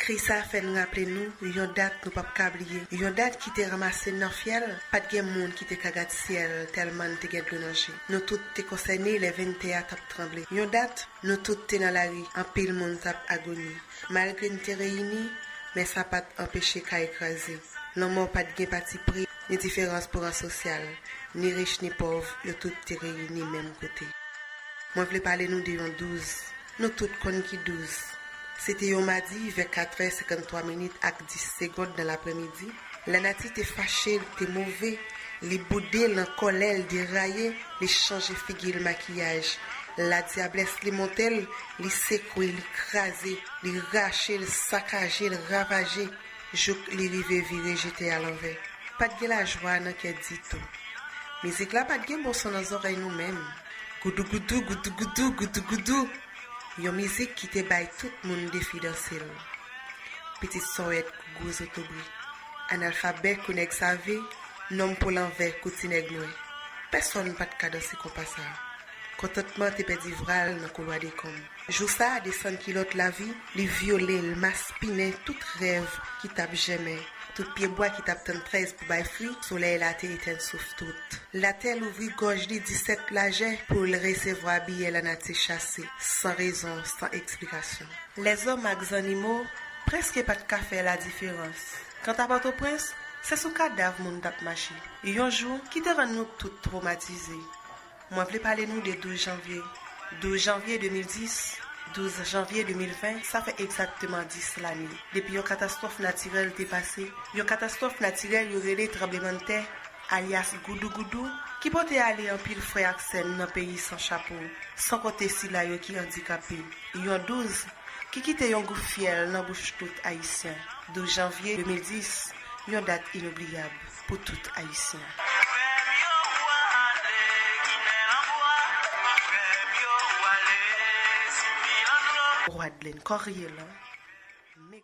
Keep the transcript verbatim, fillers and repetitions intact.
Kri sa a fè n raple nou yon dat nou p ap ka bliye, yon dat ki te ranmase n nan fyèl. Pa t gen moun ki te ka gad syèl tèlman n te gen dlo nan je. Nou tout te konsène lè venn tè a t ap tranble. Yon dat, nou tout te nan lari, anpil moun t ap agoni. Malgre n te reyini, men sa pa t anpeche kay kraze. Lanmò pa t gen patipri, ni diferans pou ran sosyal, ni rich ni pòv, yo tout te reyini menm kote. Mwen vle pale nou de yon douz. Nou tout konn ki douz. Se te yon madi, vè katrè senkanntwa minit ak dis segonn nan laprèmidi. Lanati te fache, li te move, li boude, l an kòlè, l deraye, li chanje figi l, makiyaj. Ladyablès li monte l, li sekwe, li kraze, li rache, l sakaje, l ravaje, jouk li rive vire jete alanvè. Pa t gen lajwa nan kè ditou. Mizik la pa t gen bon son nan zòrèy nou menm. Goudougoudou, goudougoudou, goudougoudou. Yon mizik ki te bay tout moun defi danse l. Pitit sòwèt kou gwo zotobri. Analfabè kou nèg save, nonm po lanvè kou ti nèg nwè. Pèsonn pa t ka danse konpa sa a. Kontantman te pèdi vra l nan koulwa dekonm. Jou sa a, desann kilòt lavi, li vyole, l maspinen tout rèv ki t ap jèmen, tout pyebwa ki t ap tann trèz pou bay fwi, solèy la te etèn souf tout. Latè louvri gòj li disèt lajè pou l resevwa biyè lanati chase, san rezon, san eksplikasyon. Lèzòm ak zannimo prèske pa t ka fè ladiferans. Kanta Pòtoprens, se sou kadav moun t ap mache. Yon jou ki te rann nou tout twomatize. Mwen vle pale nou de douz janvye. Douz janvye de mil dis, douz janvye de mil ven, sa fè egzakteman dis lane depi yon katastwòf natirèl te pase. Yon katastwòf natirèl yo rele tranblemanntè, alyas goudougoudou, ki pote ale anpil frè ak sè n nan peyi san chapo, san konte sila yo ki andikape. Yon douz ki kite yon gou fyèl nan bouch tout Ayisyen. Douz janvye de mil dis, yon dat inobliyab pou tout Ayisyen. Wadlèn Kòryè lan.